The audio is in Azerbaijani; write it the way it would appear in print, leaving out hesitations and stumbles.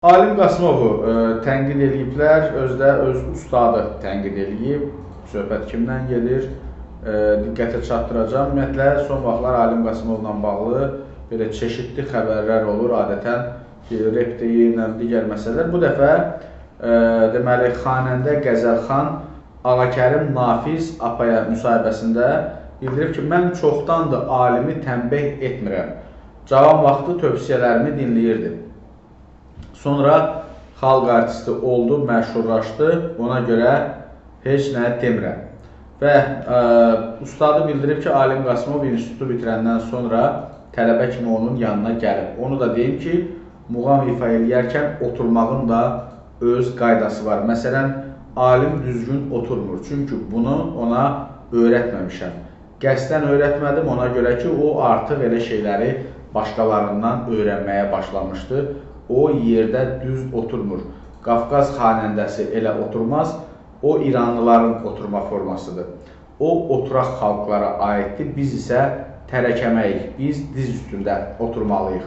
Alim Qasımovu tənqid eləyiblər, özdə öz ustadı tənqid eləyib. Söhbət kimdən gedir? Diqqətə çatdıracağam. Ümumiyyətlə, son vaxtlar Alim Qasımovla bağlı belə çeşidli xəbərlər olur, adətən ki, rep deyil, digər məsələlər. Bu dəfə deməli, xanəndə Qəzəlxan Ağakərim Nafiz Apaya müsahibəsində bildirib ki, mən çoxdandır Alimi tənbeh etmirəm. Cavan vaxtı tövsiyələrimi dinləyirdi. Sonra xalq artisti oldu, məşhurlaşdı, ona görə heç nə demirəm. Və ustadı bildirib ki, Alim Qasımov institutu bitirəndən sonra tələbə kimi onun yanına gəlib. Onu da deyim ki, muğam ifa eləyərkən oturmağın da öz qaydası var. Məsələn, Alim düzgün oturmur, çünki bunu ona öyrətməmişəm. Qəsdən öyrətmədim ona görə ki, o artıq elə şeyləri başqalarından öyrənməyə başlamışdı. O yerdə düz oturmur. Qafqaz xanəndəsi elə oturmaz, o İranlıların oturma formasıdır. O oturaq xalqlara aiddir, biz isə tərəkəməyik, biz diz üstündə oturmalıyıq.